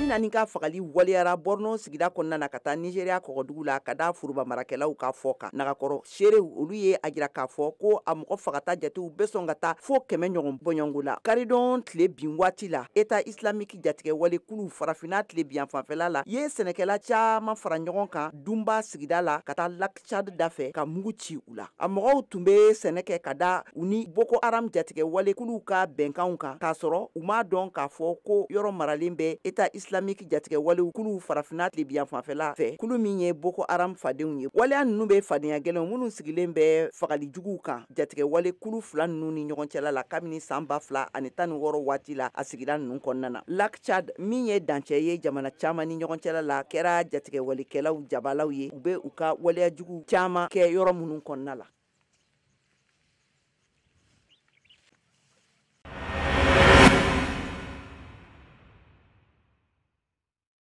4 ka fagali waleyara Borno sigida kɔnɔna na ka taa Nizeriya kɔgɔdugu la, ka da foroba marakɛlaw ka fɔ kan. Nagakɔrɔ seerew, olu ye a jira k'a fɔ ko a mɔgɔ fagata jatew bɛ sɔn ka taa fo 100 ɲɔgɔn bɔɲɔgɔnko la. Karidon tile bin waati la, Etat islamique jatigɛwale kulu farafinna tilebin fanfɛla la, ye sɛnɛkɛla caman fara ɲɔgɔn kan Dunba sigida la ka taa Lac Tchad da fɛ ka mugu ci u la. A mɔgɔw tun bɛ sɛnɛ kɛ ka da u ni Boko Haram jatigɛwale kulu ka bɛnkanw kan, k'a sɔrɔ u m'a dɔn k'a fɔ ko yɔrɔ maralen bɛ Etat islamique jatigɛwale kulu farafinna tilebin fanfɛla fɛ, kulu min ye Boko Haram fadenw ye. Waleya ninnu bɛ fadenya gɛlɛn minnu sigilen bɛ fagali juguw kan jatigɛwale kulu fila ninnu ni ɲɔgɔn cɛla la kabini san 2016 waati la a sigida ninnu kɔnɔna na. Lac Tchad min ye dancɛ ye jamana caman ni ɲɔgɔn cɛla la, kɛra jatigɛwalekɛlaw jabalaw ye, u bɛ u ka waleya jugu caman kɛ yɔrɔ minnu kɔnɔna la.